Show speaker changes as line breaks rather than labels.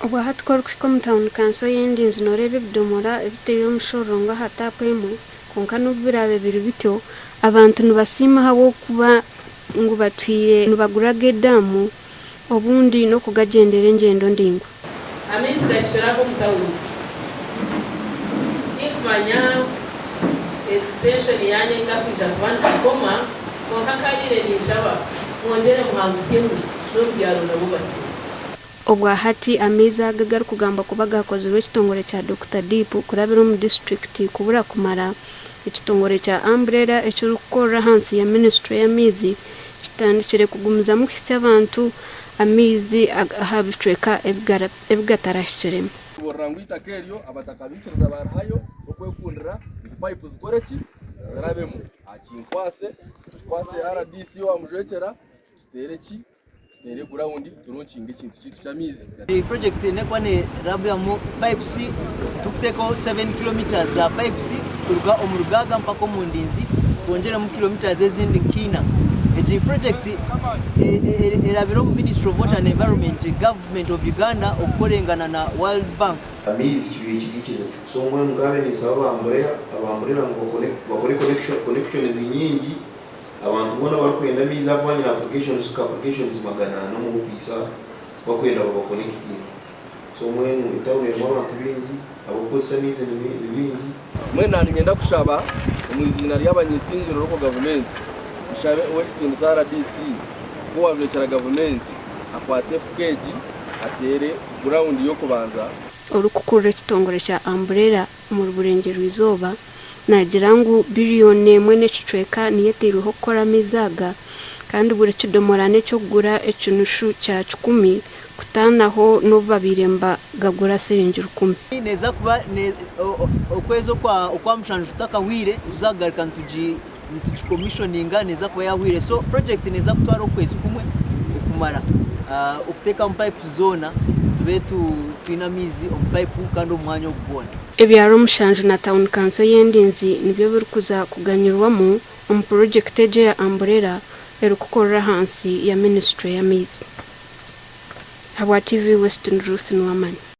Obwahati ku orikuhika omu tauni kanso y'Endinzi nooreeba ebidomora ebiteire omushororongo aha taapu emwe kwonka n'obu biraabe biri bityo, abantu nibasiima ahabw'okuba ngu batwire nibagura ag'edaamu obundi n'okugagyendera engyendo ndaingwa.
Amaizi gahikire aha omu tawuni. Tinkumanya extension yanyu ahi gakwija kuba nigakoma, kwonka nkabaire ninshaba mwongyere muhangusyemu n'omu byaro nabo bahikweho.
Obwa hati amaizi aga agarikugambwa kuba gaakozirwe ekitongore kya Dokita Deep kurabira omu disiturikiti kubura kumara, ekitongore kya Umbrella ekirikukorera ahansi ya minisiture y'amaizi kitandikire kugumizamu kuhitsya abantu amaizi aha bicweka ebi gatarahikiremu.
Kuburira ngu eitaka eryo abataka baikiriza barihayo okwekundira ngu payipu zikore ki? Zirabemu. Akinkwase, tukikwase rdc owamujwekyera tuteere ki? Tuteere gurawundi turonkinge ekintu kyaitu ky'amaizi.
Eyi project nekuba nerabyamu pipes turikuteekaho 7 kilometres za pipes kuruga omu Rugaaga mpaka omu Ndinzi twongyeremu kilometres ezindi nka ina. Egi project erabire omu Ministry of Water and Environment, Government of Uganda okukorengana na World Bank.
Amaizi kibaire kiri ekizibu so mbwenu nkabaire ninsaba aba Umbrella ngu bakore connections nyingi. Abantu boona abarikwenda amaizi ahakuba nyine applications ka applications 400 omu ofiisi aha bakwenda babakonekitinge. So mbwenu etawuni erimu abantu baingi, abarikukozesa amaizi ni baingi.
Mbwenu naanye niinyenda kushaba omu iziina ry'abany'isingiro Local Gavumenti, nshabe Ow'ekitiinisa rdc nk'owajwekyera gavumenti akwate efuka egi ateere gurawundi y'okubanza.
Orikukurira ekitongore kya Umbrella omuri Burengyerwa-izooba naagira ngu biriyoni emwe n'ekicweka niyo eteirweho kukora amaizi aga kandi buri kidomora n'eky'okugura ekinushu kya kikumi kutaanaho n'obu babaire nibagagura siringi rukumi.
Neeza kuba okwezi okwa mushanju tutakahwire nituza kugaruka nitugi commissioninga neeza kuba yahwire so project neeza kutwara okwezi kumwe okumara okuteekamu pipes zoona tube twine amaizi omu pipe kandi omu mwanya ogu gwona.
Ebyaro mushanju na tauni kanso y'Endinzi nibyo birikuza kuganyirwamu omu purogyekiti egi eya Umbrella erikukorera ahansi ya minisiture y'amaizi. Ahabwa TV West ndi Ruth Nuwamanya.